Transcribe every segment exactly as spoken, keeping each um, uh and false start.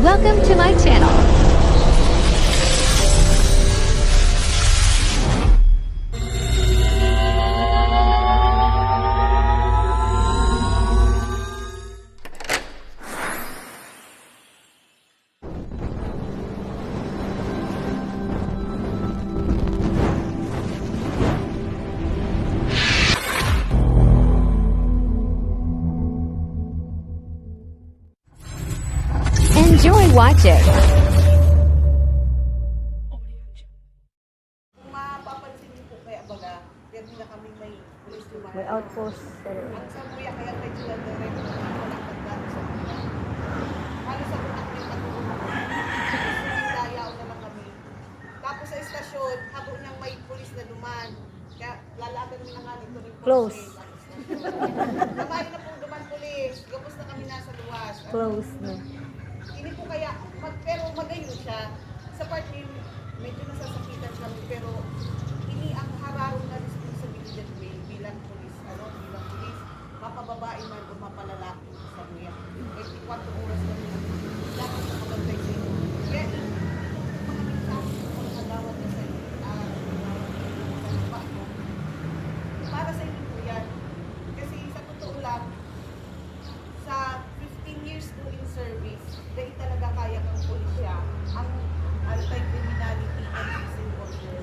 Welcome to my channel. Enjoy watching. Kung mapapansin niyo po kaya baga, pirmi na kami may police dumaan. May outpost. Pero Ang Sabuya kaya medyo nagre-record ang mga nagpagdaan sa Sabuya. Halos ako na kami patulog ako. Gusto nila yaon na lang kami. Tapos sa estasyon, habo niyang may pulis na duman. Kaya lalagan mi na nga nito rin. Close. Kamay na pong duman pulis. Gabos na kami nasa luwas. Close na. Ini po kaya, mag, pero magayon siya. Sa part ni, medyo nasasakitan kami, pero ini ang hararong na responsibilidad ko eh, bilang pulis, ano, bilang pulis, mapababae man o mapalalaki sa Sabuya. Twenty-four oras kami nag-, dapat nakabantay sa inyo. Kaya ito, ito po mga mensahe sa mga kagawad na sa, ah, sa trabaho. Para sa inyo po yan. Kasi sa totoo lang, sa fifteen years ko in service, dahil talaga kaya kang pulisya ang anti-criminality and peace and order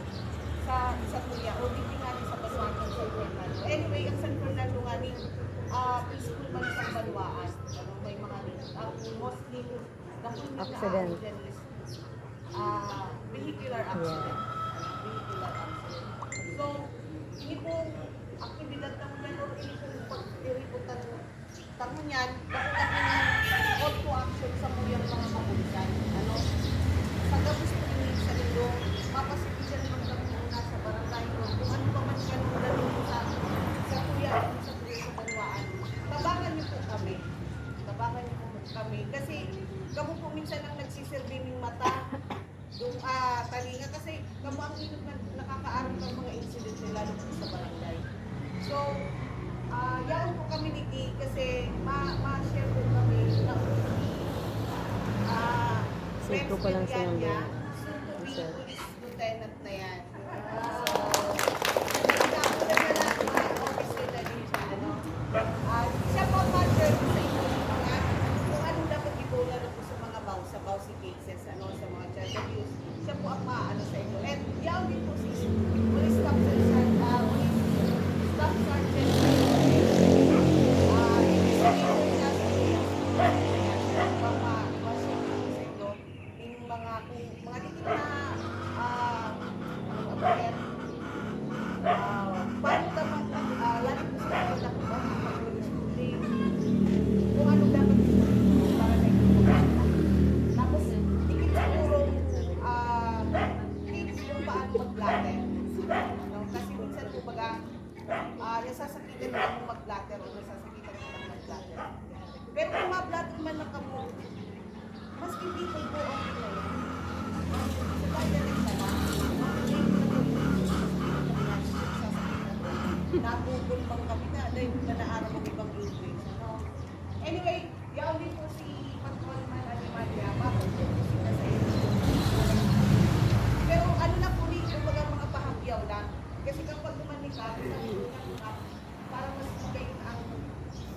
sa, sa Sabuya o dito nga rin sa Banwaan ng San Fernando. Anyway, ang San Fernando nga ni, ah, peaceful man sa banwaan. Ano, may mga, ang mostly, the whole na Accident. accident is, ah, vehicular accident. Vehicular accident. So, ini pong aktibidad na yan o ini pong pagtiributan mo, tango niyan, dako na pong call to action sa Sabuyang mga kapulisan. Ano? Sa gabos po ini sa linggo, mapasibisyan man kami una sa barangay o kung ano pa man siya nung ganun sa, sa Sabuya, sa Sabuya sa Banwaan. Tabangan niyo po kami. Tabangan niyo po kami. Kasi kamo po minsan ang nagsisirbi ning mata. Yung, ah, talinga. Kasi kamo ang inot na nakakaaram ng mga insidente, lalo po sa barangay. So, ah, yaon po kami ni Gay kasi ma- ma-share po kami na ah, Save ko pa lang sa Rex number. Villania, soon to be Sir. Police Lieutenant na yan. So, hindi na ako na pala, ah, officer na din siya, ano. Ah, siya po ang ma-share sa inyo yung mga, kung anong dapat ibola na po sa mga baw, sa baw si cases, ano, sa mga child abuse. Siya po ang maano sa inyo. And yaon din po si Police Staff Sergeant, ah, Police Staff Sergeant, ah, yung isa rin po siya sa Police. Siya po ang ma- ma-share po sa inyo. Yung mga, kung mga dikit na, ah, ano ba yan? Ah, paano ka mag-, ah, lalo po sa mga nakuha ng pag-schooling, kung ano dapat yung para na yung. Tapos, dikit siguro, ah, tips kung paano mag-blotter. No? Kasi minsan, kumbaga, ah, nasasakitan ka ng mag-blotter o nasasakitan ka ng mag-blotter. Pero kung ma-blotter man lang kamo, mas kipipil po ang pinaya. Sa kanya rin pala, ang pinaya ko na kami, nasasakitan ko. Nabubulbang kami na, dahil na naarap ang ibang English. Ano? Anyway, yaon din po si Patrolman Animalia, bakit po po sila sa inyo? Pero ano na po ni, kumbaga mga pahapyaw lang. Kasi kapag duman ni Kap, sabi ko na, Kap, para mas magayon ang,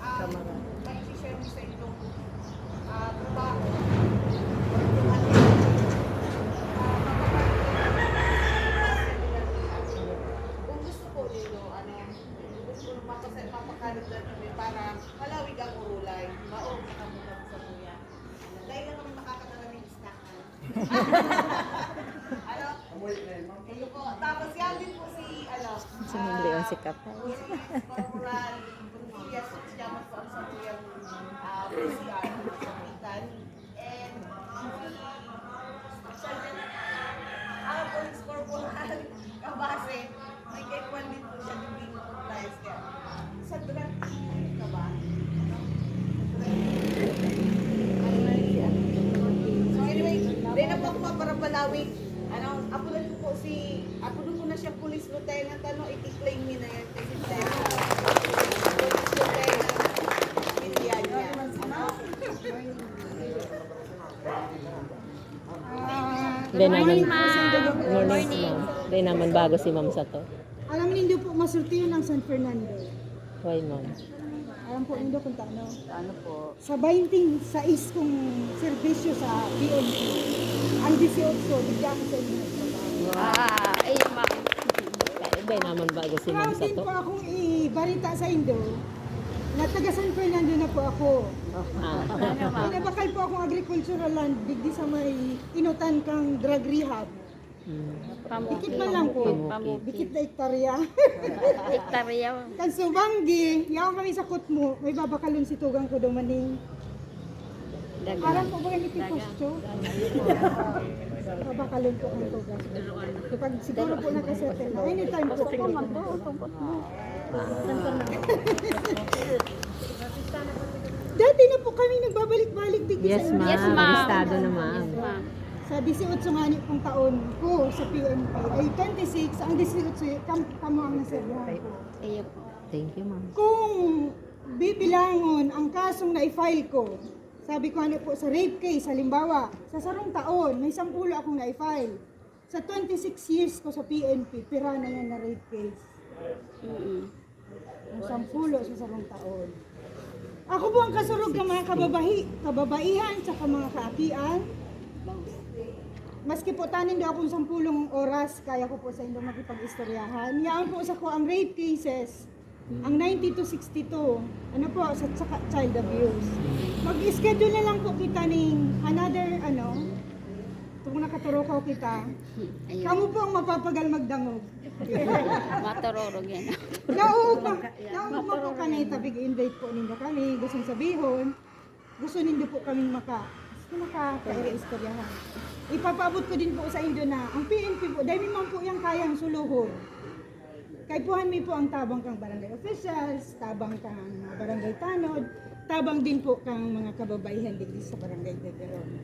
ang Kamara. May share sa inyong, ah, trabaho. Kung ano, ah, mapapakita, kung gusto po ninyo, ano, kung gusto mo mapasa-, mapakalat na kami para malawig ang urulay, maong na kami sa Sabuya. Dahil lang kami makakatala ng snack. Ano? Ayun po. Tapos yan din po si, ano, Si Ma'am Leon, sikat. Police Corporal Gonzales, chairman po ang Sabuyang, ah, P C R, Kapitan. And si Sergeant, ah, Police Corporal Cabase, may kay Juan din po siya, hindi mo compliance kaya. Sa drug ka ba? So anyway, dahil na po ako maparapalawig. Ano, apunan ko po si, apunan ko na siya police lieutenant, ano, i-claim niya na yan. Kasi police lieutenant, Villania. Ano? Hindi naman. Ma'am. Morning, ma'am. Hindi naman bago si ma'am sa to. Alam nindo po, masultihan ang San Fernando. Why, ma'am? Alam po nindo kung taano. Ano po? Sa twenty-six kong serbisyo sa P N P, ang dieciocho, bigyan ko sa inyo. Ah, ayun, ma'am. Hindi naman bago si ma'am Proud sa din to. Po akong ibarita sa indo na taga San Fernando na po ako. Ah. Ano, ma'am? May nabakal po akong agricultural land digdi sa may inutan kang drug rehab. Mm. Pamukit. Dikit man lang po. Pamukit. Dikit na hektarya. Hektarya. Kan subanggi, yaon kami sa Kutmo, may babakalon si tugang ko dumaning. Daga. Parang po ba yung ipipostyo? Babakalon po ang tugang. Kapag siguro po nakasettle na, anytime po. Gusto ko man to, tungkol mo. Dati na po kami nagbabalik-balik digdi Yes, sa ma'am. Yes, ma'am. Estado na, ma'am. Yes, ma'am. Sa dieciocho nga ni pong taon ko sa P N P, ay twenty-six, ang dieciocho, kam kamo ang naserbahan ko. Iyo po. Thank you, ma'am. Kung bibilangon ang kasong na-file ko, sabi ko ano po sa rape case, halimbawa, sa sarong taon, may sampulo akong na-file. Sa twenty-six years ko sa P N P, pira na yan na rape case. Mm-mm. Ang sampulo sa sarong taon. Ako po ang kasurog ng mga kababahi, kababaihan, sa mga kaakian. Maski po tanin do akong sampulong oras, kaya ko po sa inyong makipag-istoryahan. Yaan po sa ko ang rape cases, ang ninety to sixty-two, ano po, sa tsaka child abuse. Mag-schedule na lang po kita ning another, ano, kung nakaturukaw kita. Ayun. Kamo po ang mapapagal magdangog. Matururog yan. Naugma, naugma po kami, tabig invite po ninyo kami, gustong sabihon, gusto nindo po kaming maka, maka kaira istoryahan. Ipapaabot ko din po sa indo na ang P N P po, dahil man po yung kayang suluhon. Kaipuhan mi po ang tabang kang barangay officials, tabang kang barangay tanod, tabang din po kang mga kababaihan digdi sa barangay Beberon.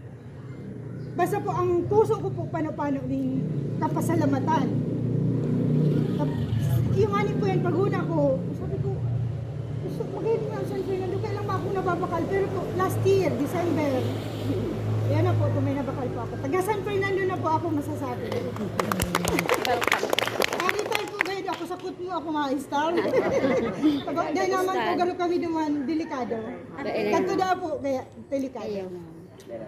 Basta po ang puso ko po pano-pano ning kapasalamatan. Kap- yung ani po yan, pag una ko, sabi ko, gusto ko magaling ang San Fernando, kaya lang ako nababakal. Pero po, last year, December, yan na po, kung may nabakal po ako. Taga San Fernando na po ako masasabi. Ari tayo po, gaya ako sa Kutmo, ako mga star. Pag dahil naman po, garo kami duman, delikado. Kanto daw po, kaya delikado.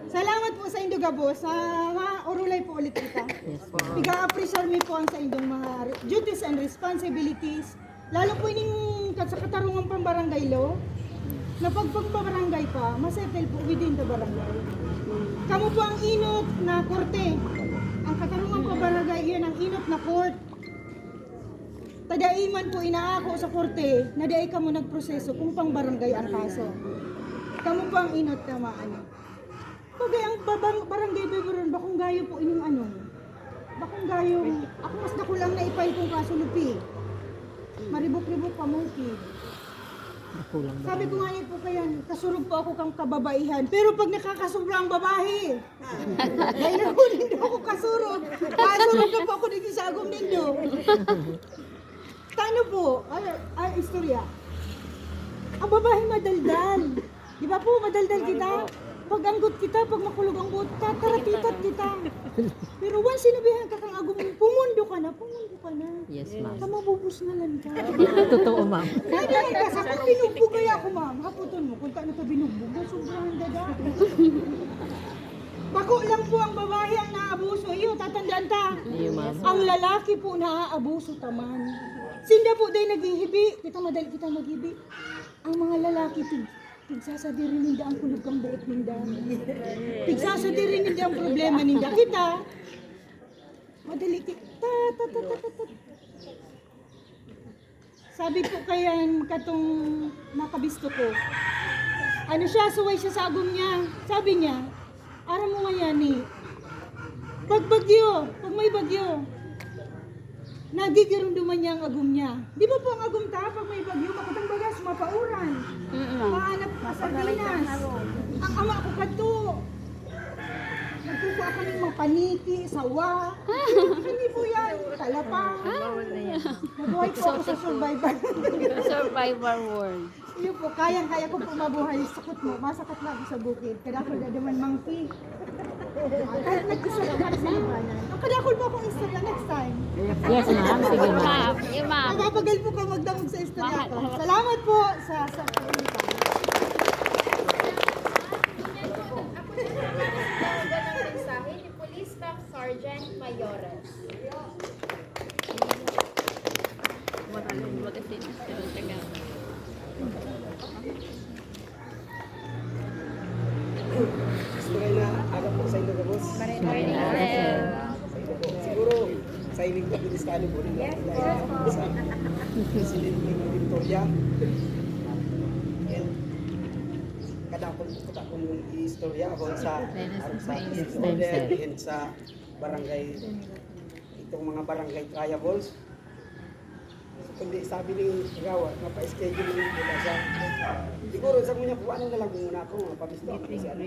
Salamat po sa indo gabos. Sa mga urulay po ulit kita. Piga-appreciate mi po ang sa indong mga re- duties and responsibilities. Lalo po ining kat- sa katarungang pambarangay law, na pag pagpabarangay pa, masettle po within the barangay. Kamo po ang inot na korte. Ang katarungang pambarangay, iyan ang inot na court. Tadaiman po inaako sa korte na dai kamo nagproseso kung pang barangay ang kaso. Kamo po ang inot na maano. Pag ang babang, barangay Beberon, bakong gayo po ining ano. Bakong gayo, ako mas dakul ang naipay kong kaso lupi. Maribok-ribok pa mo, Pig. Kulang ba? Sabi ko nga niyo po kaya, kasurog po ako kang kababaihan. Pero pag nakakasubra ang babae, dahil ako nindo ako kasurog. Kasurog na po ako dito sa agom nindo. Tano po, ay, ay, istorya. Ang babae madaldal. Di ba po, madaldal kita? Pag anggot kita, pag makulog ang buhok, tataratitat kita. Pero once sinabihan ka kang agom, pumundo ka na, pumundo ka na. Yes, ma'am. Sa mabubusnalan ka. Totoo, ma'am. Kaya ka sa kung binugbog kaya ako, ma'am. Haputon mo, kung taano ka binugbog, na sobrang dada. Bako lang po ang babae ang naabuso. Iyo, tatandaan ta. Iyo, ma'am. Ang lalaki po naaabuso taman. Sinda po day naghihibi. Kita madali kita maghibi. Ang mga lalaki, pig, pigsasadiri ninda ang kulog kang buhok ninda. Pigsasadiri ninda ang problema ninda. Kita, madali ki-, ta, ta, ta, ta, ta, ta. Sabi po kayan katong nakabisto ko, ano siya, suway siya sa agom niya. Sabi niya, aram mo nga yan eh, pag bagyo, pag may bagyo, nagigirumduman niya ang agom niya. Di ba po ang agom ta, pag may bagyo, makutang bagas, mapauran. Mm-mm. Mahanap ka sardinas. Ang ama ko kadto, nagkukuha kami ng mga paniki, sawa. Hindi po yan, talapa. Nabuhay po ako sa survival. Survivor world. Iyo po, kayang-kaya ko po mabuhay. Sakot mo, masakit na ako sa bukid. Kaya ako nadaman monkey. Kahit nag-isa lang kami sa libanan. Ang kadakol mo akong istorya next time. Yes, ma'am. Sige, ma'am. Ma'am, yeah, ma'am. Mapapagal po ka magdamag sa istorya ko. Mahal. Salamat po sa, sa pag-invite. Ang mensahe ni Police Staff Sergeant Mayores. Maraming magasin. Taga. Mas magandang aga po sa inyo, boss. Sa inyo po. Siguro, sa ining pagdidiscount po rin sa Presidente Victoria. And kadakol po kadakol yung istorya about sa, sa order and sa barangay, itong mga barangay triangles. Kundi sabi ni Kagawa, napa-schedule na yung pila siya. Siguro sa ngunya po, ano na lang muna ako, mga pamisto ako si ano,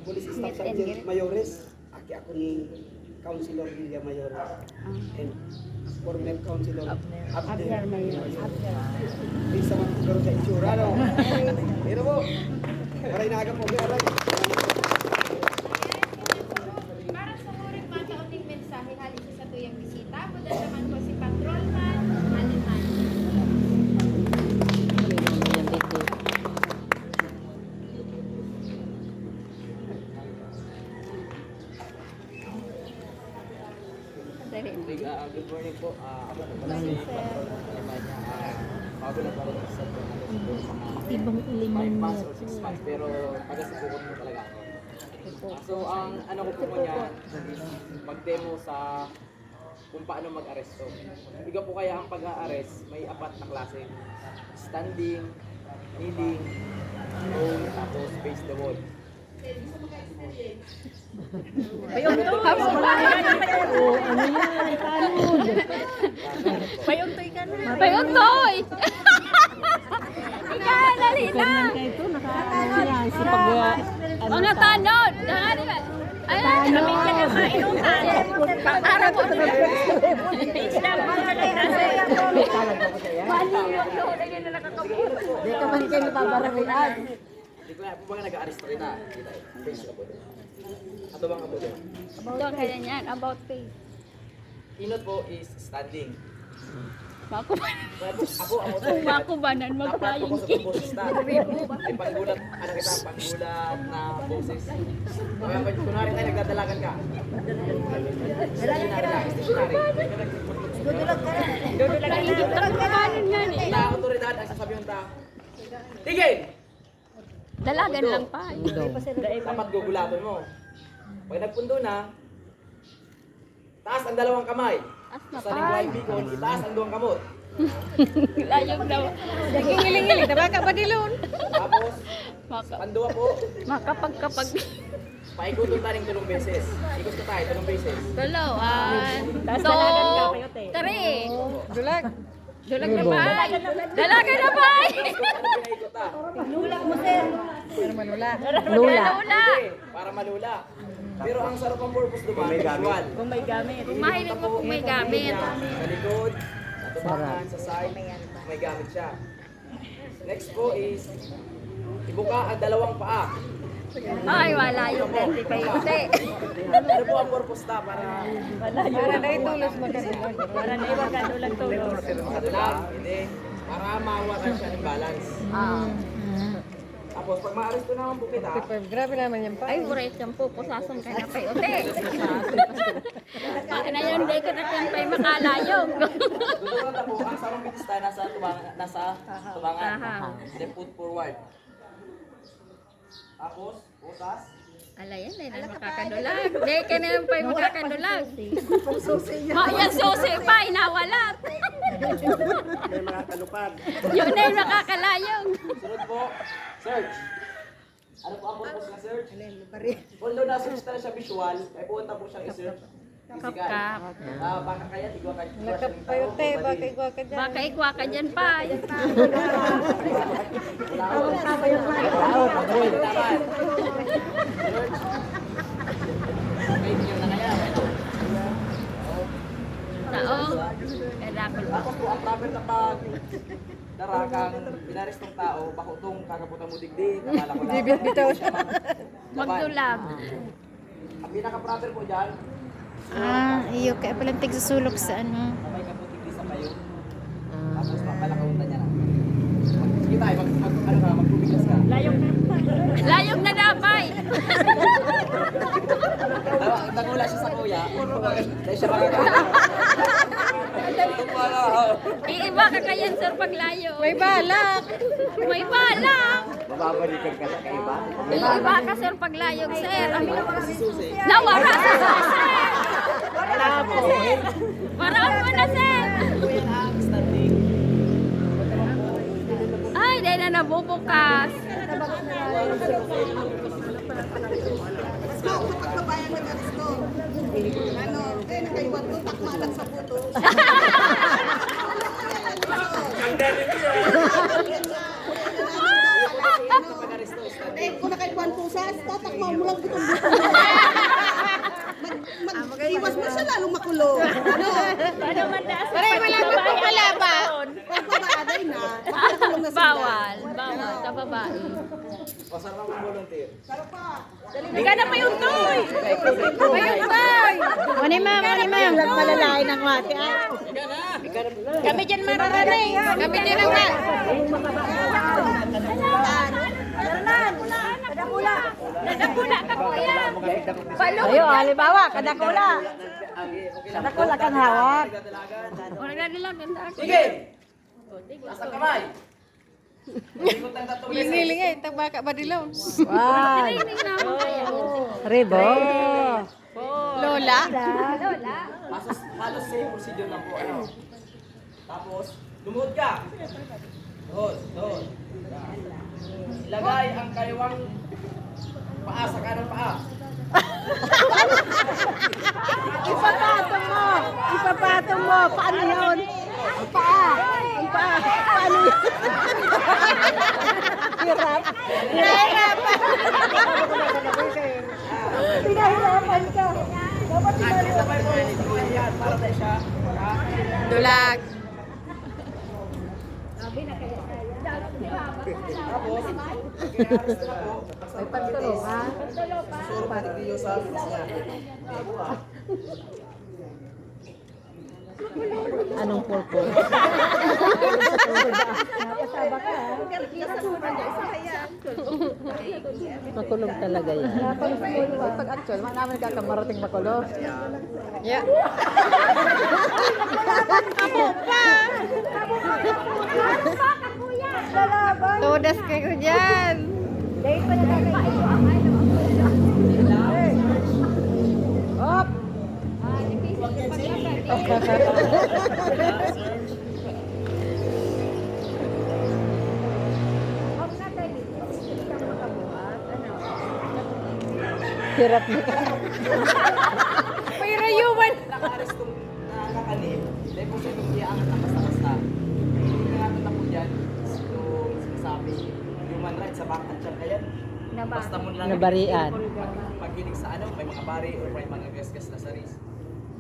Police Staff Sergeant Mayores, aki ako ni Councilor Villa Mayores, and former Councilor Abner. Abner Mayores. Abner. Di sa mga siguro sa itsura, no? Pero po, maray na aga po, maray. Para sa huring mataon ning mensahe hali sa satuyang bisita, budan naman po si Patrolman Aleman. Good morning po. Ah, ako po pala si Patrolman Aleman. Ah, bago lang po ako sa mga ibang eleman niya po. Pero taga Sibucon po talaga ako. So, ang ano ko po niya is mag-demo sa kung paano mag-aresto. Ikaw po kaya ang pag-a-arrest, may apat na klase. Standing, kneeling, prone, tapos face the wall. Payuntoy! Payuntoy ka na. Payuntoy! Ika, dali na! Ito, nakaano siya. Sa pag- Mga tanod! Nangani ba? Ay, sabi ka na sa inutan. Para po. Page na mo na rin nasa iyo. Di ka man kayo nababarabihan. Di ko po mga nag-aarrest rin na. Face na po. Ato bang apo doon? Ito, kaya niyan. About face. Inot po is standing. Mako, Ako, ako, ako. kung mako ba nan mag-flying kick? Ay, panggulat. Ano kita? Panggulat na boses. Kaya pag kunwari tayo, nagdadalagan ka. Dalagan ka na. Dudulag ka na. Kapanan nga ni. Na autoridad ang sasabihin ta. Tigil! Dalagan lang pa. Dapat gugulaton mo. Pag nagpundo na, taas ang dalawang kamay. As na Sa lingwahe Bicol, itaas ang duwang kamot. Layog daw. Naging iling-iling, tabaka ba dilon? Tapos, Maka, panduwa po, makapagkapag. Paikuton ta ning tulong beses. Ikot ka tayo, tulong beses. Tulo, one, Tas two, dalagan ka, Coyote. Three. Dulag. Dulag na ba? Dalaga na ba? Ikot ta. Pero malula. Lula. Lula. Hindi, para malula. Pero ang sarap ang purpose doon, visual. Kung may gamit. Mahilig mo kung may gamit. Sa likod, sa tubangan, sa side, may gamit siya. Next po is, ibuka ang dalawang paa. Ay, wala yung twenty-five. Ano po ang purpose ta para Para na itulos mo kasi. Para na iwagan ulang tulos. sa dulang? Hindi. Para mawakan siya ng balance. Ah. Tapos pag maaresto naman po kita, Grabe naman yan pa. Ay, buret yan po. Pusason ka na pa, ote. Akin na yun, di ka na pa'y makalayog. Dudurot na po, ang sarong pitista nasa tubangan, nasa tubangan. Aha. Left foot forward. Tapos, putas. Ala yan, di na makakadulag. Di ka na lang pa'y makakadulag. Susi. Ma, yan susi pa, inawalat. May mga talupag. Yun na yung nakakalayog. Sunod po, search. Ano po ang purpose ng search? Ano yun, mabari? Although na-search na siya visual, may pumunta po siyang i-search. Physical. Kapkap. Ah, baka kaya, igwa ka, igwa siya ng tao, Nakapayote, bumalik. baka igwa ka dyan. Baka igwa ka dyan pa. Wala ako. Wala ako. Search. Okay, yun na kaya. Tao. Kailangan. Tapos po, ang proper na pag darakang pinarestong tao, bako tong kakaputan mo digdi, kapala ko lang. Bibit bitaw siya. Magdulag. At Pinaka-proper po dyan. Ah, iyo. Kaya palang tigsusulok sa ano. May kaputing isa kayo. Tapos papalakaw na niya na. Sige tayo, mag, mag, ano ka, magbubigas ka. Layog na. Layog na dapat. Dawa-, dagula siya sa kuya. Dahil siya makita. Iiba ka kayan, sir, paglayo. May balak. May balak. Mababalikan ka sa kaiba. Iiba ka, sir, paglayog, sir. Nawara sa susi. Wala po. Waraon mo na, sir. Ay, dahil na nabubukas. Let's go, kapag babae ang nag-aresto. Ano, eh, nakaiwan ko, takma lang sa puto. Ang galing yun. Eh, kung nakaikuan po sa tatakma mo lang gutong-gutong. Mag, mag, iwas mo siya, lalong makulong. Ano? Pareho man na sa Pareho man lang pagbabae ang kalaba. Pagbabae na, makulong na sila. Bawal, bawal sa babae. Pasarang ang volunteer. Ika na pa yung toy! Ano, ma'am? Ano, ma'am? Lang malalain ang mati, ah. Kami dyan mararanay. Kami din ang ma- Nadakula ka, kuya. Ayo, halimbawa, kadakula. Kadakula kan hawak. Wala na lang, ganda. Sige! Taas ang kamay! Ikot ng tatlong beses. Lingi-lingi, tabaka ba dilaw? One. Ribo. Lola. Halos, halos same procedure lang po, ano. Tapos, lumuhod ka. Doon, doon. Ilagay ang kaliwang paa sa kanang paa. Ipapatong mo! Ipapatong mo! Paano yun? Ang paa! Ang paa! Paano yun? Hirap! Nahirapan! Pinahirapan ka! Dapat pinahirapan ka! Dulag! Tapos, pag-arrest na po, may pagtulong, ha? Susuro po ninyo sa pulis niya. Anong purpose? Napasaba ka, ha? Makulong talaga yan. Pag actual, man namin kakamarating makulong. Yeah. Amo pa. Todas kayo dyan. Op! Hirap na. May rayuan. Naka-arestong na, nakakalib. Dahil po sa inyong iaangat na basta-basta. Ingatan na po dyan. Yung sinasabi, human rights sa back at siya. Ayan. Basta mo lang Nabarian. Pag, pagkinig sa ano, may mga bari or may mga gasgas na saris.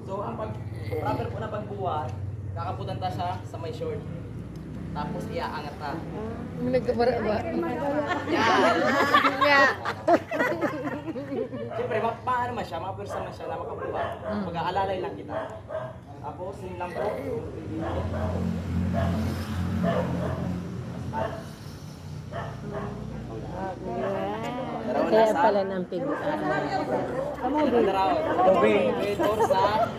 So, ang pag, proper po na pagbuhat, kakaputan ta siya sa may short. Tapos, iaangat ta. May nagkabara ba? Yan. Nga. Siyempre, ma, ma, ano man siya, mga pwersa man siya na makabuhat. Mm. Mag-aalalay lang kita. Tapos, yun lang po. Kaya pala ng pig-, ah,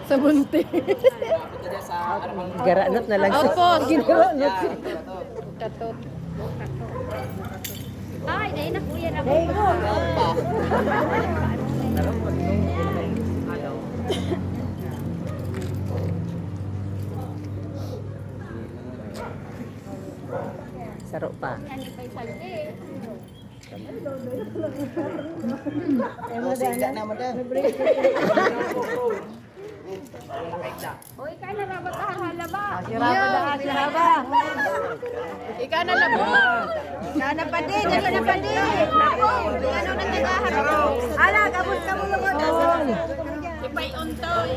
sa bunti. Garanot na lang siya. Opo. Garanot. Katot. Ay, dahil na kuya na po. Saro pa. Ano pa yung saldi? Ano, siga na, madam. O, ikaw na, Raba, kahalaba. Ikaw na, Raba. Ikaw na, Raba. Ikaw na, padi. Dali na, padi. Ano na naghaharap? Ala, gabos ka mo naman. Ipay untoy.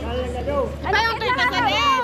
Ipay untoy ka sa net.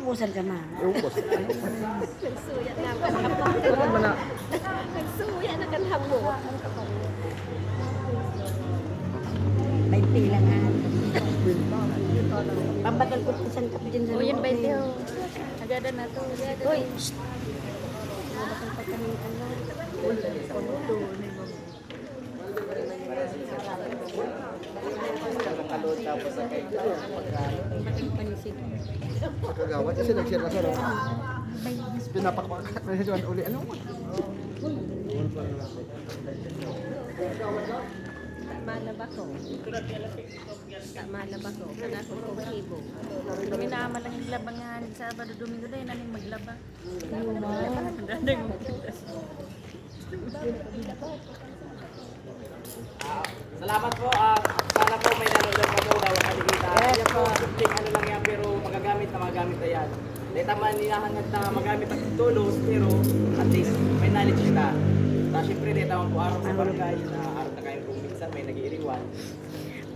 Ubusan ka, ma. Ubos. Nagsuya na kan hapon. Ano man na? Nagsuya na kan hapon. Baynte lang, ha. Pambagal ko isang kape dyan sa O, yan, loob, baynte, eh. O. Agada na to. Uy! Kagawad kasi nag-share na sa loob. Pinapakuha ka na siya uli. Ano? Malaba ko. Malaba ko. Kana ko kong kibo. Kami na malang labangan. Sabado, Domingo dahil naning maglaba. Dadang Ah, salamat po. Ah, sana po may nanonood kami daw nakikita. Yan po, simpleng ano lang yan, pero magagamit na magagamit na yan. Dahil tama niyahangad na magamit ang tulos, pero at least may knowledge kita. Tapos syempre, dahil tama po araw sa barangay, na araw na kayo kung minsan may nag-iiriwan.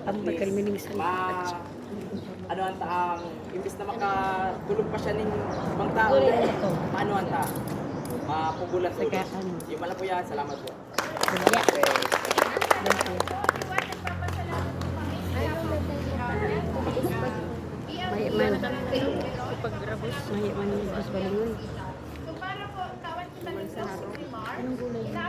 Pambagal mining Ma, ano ang taang, imbis na makatulog pa siya ning ibang tao, paano ang ta? Mapubulan tulos. Yung pala po yan, salamat po. Mahi man. Mahi man, Boss Balingon. Anong gulay mo?